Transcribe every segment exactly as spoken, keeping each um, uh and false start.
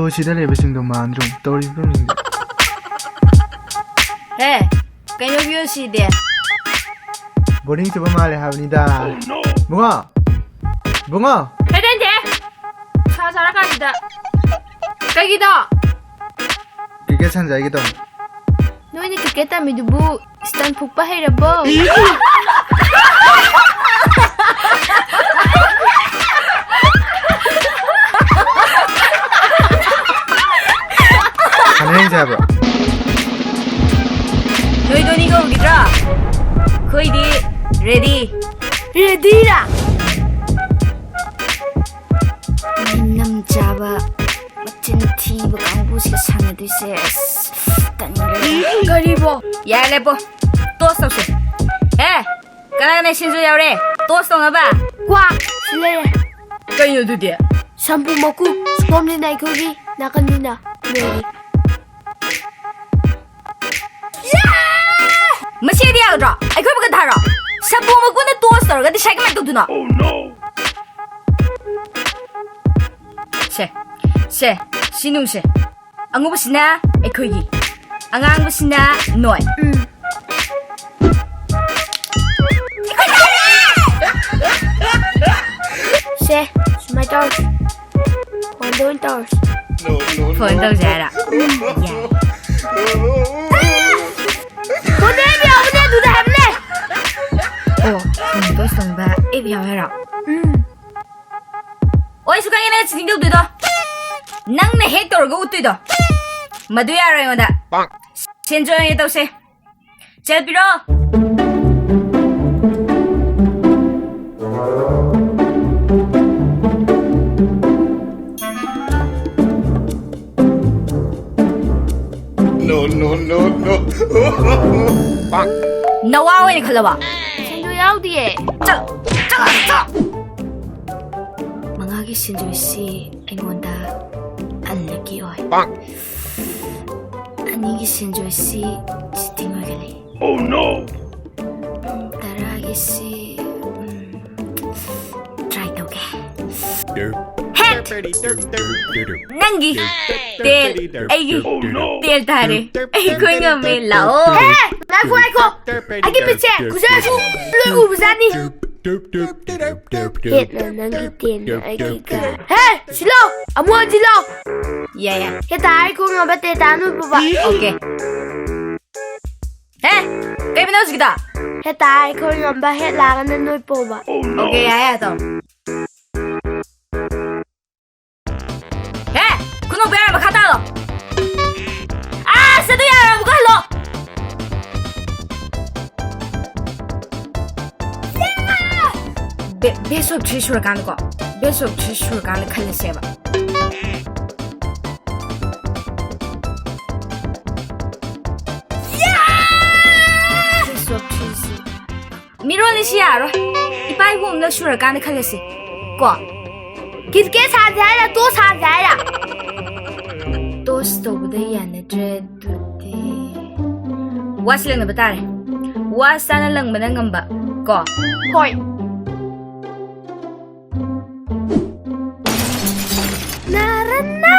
ꯑꯁꯤꯗ ꯂꯩꯕꯁꯤꯡꯗꯣ ꯃꯥꯟꯗ꯭ꯔꯣ ꯇꯧꯔꯤꯕ ꯐꯤꯕꯝꯁꯤꯡꯗꯣ? ꯍꯦ, ꯀꯩꯅꯣ ꯚ꯭ꯌꯨ ꯁꯤꯗꯤ? ꯕꯣꯔꯗꯤꯡ ꯆꯨꯕ ꯃꯥꯜꯂꯦ ꯍꯥꯏꯕꯅꯤꯗ꯫ ꯕꯨꯡꯉꯣ! ꯕꯨꯡꯉꯣ! ꯀꯩꯗꯧꯗꯦ? ꯁꯥ ꯁꯥꯔꯀꯥꯟꯁꯤꯗ꯫ ꯀꯩꯒꯤꯅꯣ? ꯀ꯭ꯔꯤꯀꯦꯠ ꯁꯥꯟꯅꯖꯒꯦ ꯇꯧꯅꯤ꯫ ꯅꯣꯏꯅ ꯀ꯭ꯔꯤꯀꯦꯠ ꯇꯝꯃꯤꯗꯨꯕꯨ ꯏꯁꯇꯟ ꯐꯨꯛꯄ ꯍꯩꯔꯕꯣ? ꯁꯥꯟꯅ ꯌꯦꯡꯁꯦ ꯍꯥꯏꯕ꯭ꯔꯣ? ꯅꯣꯏ ꯙꯣꯅꯤ ꯀꯧꯈꯤꯗ꯭ꯔꯣ? ꯑꯩꯈꯣꯏꯗꯤ ꯔꯦꯗꯤ꯫ ꯔꯦꯗꯤꯔꯥ? ꯃꯤꯅꯝ ꯆꯥꯕ, ꯃꯆꯤꯟ ꯊꯤꯕ ꯀꯥꯡꯕꯨꯁꯤꯒ ꯁꯥꯟꯅꯗꯣꯏꯁꯦ, ꯑꯁ, ꯇꯟꯈ꯭ꯔꯦꯗ꯫ ꯀꯔꯤꯕꯣ? ꯌꯥꯔꯦ, ꯂꯦꯞꯄꯣ꯫ ꯇꯣꯁ ꯇꯧꯁꯦ꯫ ꯑꯦ, ꯀꯅꯥ ꯀꯅꯥ ꯁꯤꯡꯖꯨ ꯌꯥꯎꯔꯦ? ꯇꯣꯁ ꯇꯧꯅꯕ? ꯀ꯭ꯋꯥ, ꯁꯤ ꯂꯩꯔꯦ꯫ ꯀꯩꯅꯣ ꯑꯗꯨꯗꯤ? ꯁꯝꯄꯨ ꯃꯀꯨ, ꯁꯣꯝꯅꯤꯅ ꯑꯩꯈꯣꯏꯒꯤ, ꯅꯥꯀꯟꯅꯤꯅ ꯅꯣꯏꯒꯤ꯫ ꯃꯁꯤꯗꯤ ꯌꯥꯒꯗ꯭ꯔꯣ? ꯑꯩꯈꯣꯏꯕꯨ ꯒꯟꯙꯥꯔꯣ? ꯁꯝꯄꯨ ꯃꯀꯨꯅ ꯇꯣꯁ ꯇꯧꯔꯒꯗꯤ ꯁꯥꯏ ꯀꯃꯥꯏꯅ ꯇꯧꯗꯣꯏꯅꯣ? ꯁꯦ, ꯁꯦ, ꯁꯤ ꯅꯨꯡꯁꯦ꯫ ꯑꯉꯧꯕꯁꯤꯅ ꯑꯩꯈꯣꯏꯒꯤ, ꯑꯉꯥꯡꯕꯁꯤꯅ ꯅꯣꯏ꯫ ꯎꯝ꯫ ꯁꯦ, ꯁꯨꯃꯥꯏ ꯇꯧꯔꯁꯤ꯫ ꯐꯣꯟꯗ ꯑꯣꯏꯅ ꯇꯧꯔꯁꯤ꯫ ꯐꯣꯟ ꯇꯧꯁꯦ ꯍꯥꯏꯔꯣ? ꯌꯥꯏ꯫ ꯐꯣꯟꯗ ꯑꯦꯞ ꯌꯥꯎꯕꯅꯦ, ꯑꯗꯨꯗ ꯍꯥꯏꯕꯅꯦ꯫ ꯑꯣ, ꯐꯣꯟ ꯇꯣꯁ ꯇꯧꯅꯕ ꯑꯦꯞ ꯌꯥꯎꯋꯦ ꯍꯥꯏꯔꯣ? ꯎꯝ꯫ ꯑꯣ, ꯑꯩꯁꯨ ꯈꯪꯉꯦ ꯅꯪ cheating ꯇꯧꯗꯣꯏꯗꯣ꯫ ꯅꯪꯅ ꯍꯦꯛ ꯇꯧꯔꯒ ꯎꯠꯇꯣꯏꯗꯣ꯫ ꯃꯗꯨ ꯌꯥꯔꯣꯏ ꯑꯩꯉꯣꯟꯗ꯫ ꯁꯦꯟꯖꯣꯏ ꯑꯣꯏꯅ ꯇꯧꯁꯦ꯫ ꯆꯠꯄꯤꯔꯣ꯫ No, no, no, no. ꯅꯋꯥ ꯑꯣꯏꯅ ꯈꯜꯂꯕ? ꯁꯦꯟꯖꯣꯏ ꯌꯥꯎꯗꯤꯌꯦ꯫ ꯆꯠ, ꯆꯠ, ꯆꯠ꯫ ꯃꯉꯥꯒꯤ ꯁꯦꯟꯖꯣꯏꯁꯤ ꯑꯩꯉꯣꯟꯗ unlucky ꯑꯣꯏ꯫ ꯑꯅꯤꯒꯤ ꯁꯦꯟꯖꯣꯏꯁꯤ cheating ꯑꯣꯏꯒꯅꯤ꯫ Oh no! ꯎꯝ, ꯇꯔꯥꯒꯤꯁꯤ, ꯎꯝ, try ꯇꯧꯒꯦ꯫ ꯍꯦꯠ! ꯅꯪꯒꯤ ꯇꯦꯜ ꯑꯩꯒꯤ ꯇꯦꯜ ꯇꯥꯔꯦ꯫ ꯑꯩꯈꯣꯏ ꯉꯝꯃꯦ꯫ ꯂꯥꯛꯑꯣ꯫ ꯍꯦ! ꯉꯥꯏꯈꯣ, ꯉꯥꯏꯈꯣ꯫ ꯑꯩꯒꯤ ꯃꯤꯠꯁꯦ ꯈꯨꯖꯔꯁꯨ ꯂꯣꯏ ꯎꯕꯖꯥꯠꯅꯤ꯫ ꯍꯦꯠꯅ ꯅꯪꯒꯤ ꯇꯦꯟꯅ ꯑꯩꯒꯤ ꯀꯥ꯫ ꯍꯦ! ꯁꯤꯂꯣ! ꯑꯃꯨꯛ ꯍꯟꯖꯤꯜꯂꯣ! ꯌꯥꯏ, ꯌꯥꯏ꯫ ꯍꯦ ꯇꯥꯔꯦ, ꯈꯣꯡ ꯉꯝꯕ ꯇꯦꯇꯥ ꯅꯣꯏ ꯄꯨꯕ꯫ ꯑꯣꯀꯦ꯫ ꯍꯦ! ꯀꯩꯕꯅꯣ ꯍꯧꯖꯤꯛꯀꯤꯗꯣ? ꯍꯦ ꯇꯥꯔꯦ, ꯈꯣꯡ ꯉꯝꯕ ꯍꯦꯠ ꯂꯥꯛꯑꯒꯅ ꯅꯣꯏ ꯄꯨꯕ꯫ ꯑꯣꯀꯦ, ꯌꯥꯏ, ꯌꯥꯏ, ꯇꯧ꯫ ꯍꯦ! ꯈꯨꯅꯧ ꯄꯦꯔꯥ ꯃꯈꯥ ꯇꯥꯔꯣ꯫ ꯑꯁ, ꯑꯗꯨ ꯌꯥꯔꯣꯏ, ꯑꯃꯨꯛꯀ hello. Bay-, best of three ꯁꯨꯔꯀꯥꯟꯗꯀꯣ, best of three ꯁꯨꯔꯀꯥꯟꯗ ꯈꯜꯂꯁꯦꯕ꯫ Best of three ꯁꯤ꯫ ꯃꯤꯔꯣꯜꯅꯤꯁꯤ ꯌꯥꯔꯣꯏ꯫ ꯏꯄꯥ ꯏꯄꯨ ꯑꯃꯅ ꯁꯨꯔꯀꯥꯟꯗ ꯈꯜꯂꯁꯤ꯫ ꯀꯣ? ꯀꯤꯠꯀꯦꯠ ꯁꯥꯟꯁꯦ ꯍꯥꯏꯔ, ꯇꯣꯁ ꯁꯥꯟꯁꯦ ꯍꯥꯏꯔ? ꯇꯣꯁ ꯇꯧꯕꯗ ꯌꯥꯅꯗ꯭ꯔꯦ ꯑꯗꯨꯗꯤ꯫ ꯋꯥꯁꯤ ꯂꯪꯅꯕ ꯇꯥꯔꯦ꯫ ꯋꯥ ꯆꯥꯅ ꯂꯪꯕꯅ ꯉꯝꯕ꯫ ꯀꯣ? ꯍꯣꯏ꯫ ꯅꯥꯔꯟꯅ!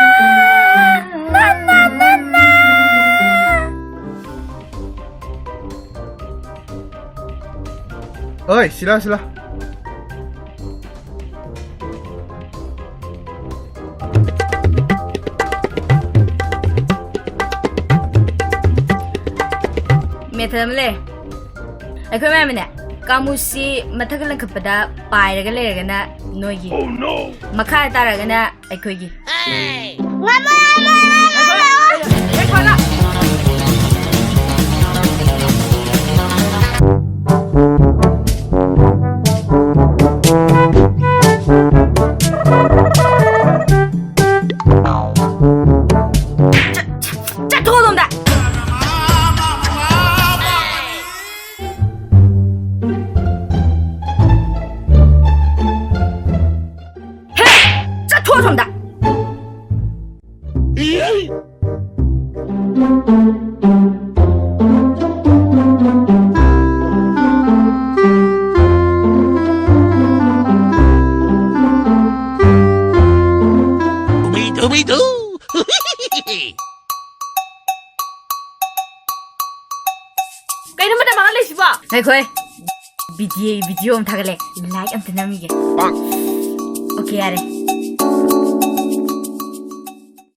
ꯅꯟꯅ, ꯅꯟꯅ! ꯑꯣꯏ, ꯁꯤꯂꯥ, ꯁꯤꯂꯥ꯫ ꯃꯦꯊꯠ ꯑꯃ ꯂꯩꯔꯦ꯫ ꯑꯩꯈꯣꯏ ꯃꯌꯥꯝꯅꯅꯦ, ꯀꯥꯃꯨꯁꯤ ꯃꯊꯛ ꯂꯪꯈꯠꯄꯗ ꯄꯥꯏꯔꯒ ꯂꯩꯔꯒꯅ ꯅꯣꯏꯒꯤ, ꯃꯈꯥ ꯇꯥꯔꯒꯅ ꯑꯩꯈꯣꯏꯒꯤ꯫ ꯉꯝꯃꯣ, ꯉꯝꯃꯣ, ꯉꯝꯃꯣ, ꯉꯝꯃꯣ! ꯆꯠ-, ꯆꯠ-, ꯆꯠꯊꯣꯛ ꯑꯗꯣꯝꯗ! ꯍꯦ! ꯆꯠꯊꯣꯛ ꯑꯁꯣꯝꯗ! ꯀꯩꯅꯣ ꯃꯇꯝ ꯃꯥꯡꯍꯜ ꯂꯩꯁꯤꯕꯣ? ꯉꯥꯏꯈꯣꯍꯦ꯫ ꯚꯤꯗꯤꯑꯣ, ꯚꯤꯗꯤꯑꯣ ꯑꯃ ꯊꯥꯒꯠꯂꯦ꯫ ꯂꯥꯏꯛ ꯑꯝꯇ ꯅꯝꯈꯤꯒꯦ꯫ ꯑꯣꯀꯦ, ꯌꯥꯔꯦ꯫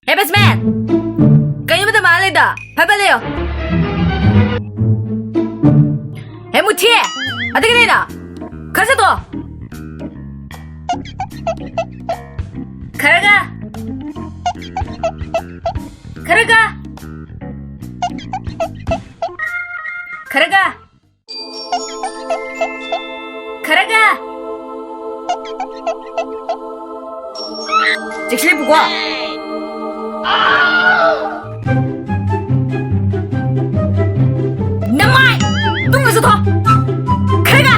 ꯍꯦ, ꯕꯦꯁꯃꯦꯟ! ꯀꯩꯅꯣ ꯃꯇꯝ ꯃꯥꯡꯍꯜ ꯂꯩꯗꯣ? ꯐꯠ ꯐꯠ ꯂꯩꯌꯣ꯫ ꯍꯦ, ꯃꯨꯊꯤ! ꯑꯗꯨ ꯀꯩꯗꯧꯔꯤꯅꯣ? ꯈꯔ ꯆꯠꯇꯣ꯫ ꯈꯔꯒ꯫ ꯈꯔꯒ꯫ ꯈꯔꯒ꯫ ꯈꯔꯒ꯫ ꯆꯦꯛꯁꯤꯜꯂꯨꯀꯣ꯫ ꯅꯃꯥꯏ! ꯇꯨꯡꯗ ꯆꯠꯊꯣ! ꯈꯔꯒ!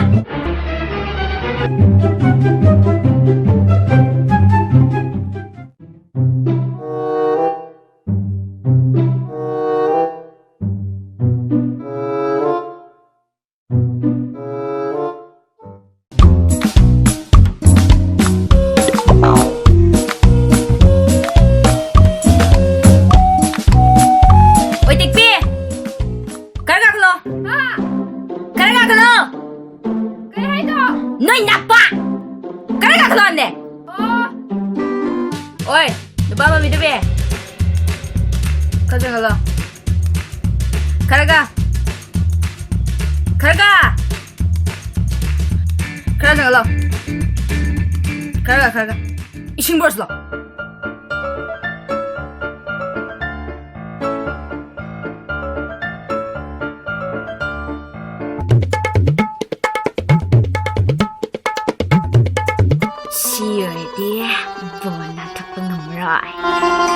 ꯑꯣꯏ, ꯇꯦꯛꯄꯤ! ꯈꯔ ꯀꯥꯈꯠꯂꯣ! ꯍꯥ? ꯈꯔ ꯀꯥꯈꯠꯂꯣ! ꯀꯩ ꯍꯥꯏꯅꯣ? ꯅꯣꯏ ꯅꯄꯥ! ꯈꯔ ꯀꯥꯈꯠꯂꯣ ꯍꯥꯏꯕꯅꯦ! ꯑꯣ! ꯑꯣꯏ, ꯅꯨꯄꯥ ꯃꯃꯤꯗꯨꯕꯤ! ꯈꯔ ꯆꯪꯍꯜꯂꯣ꯫ ꯈꯔꯒ꯫ ꯈꯔꯒ꯫ ꯈꯔ ꯆꯪꯍꯜꯂꯣ꯫ ꯈꯔꯒ, ꯈꯔꯒ꯫ ꯏꯁꯤꯡ ꯕꯣꯔꯁ ꯂꯣ꯫ ꯁꯤ ꯑꯣꯏꯔꯗꯤ ꯕꯣꯟꯅ ꯊꯣꯛꯄ ꯉꯝꯃꯔꯣꯏ꯫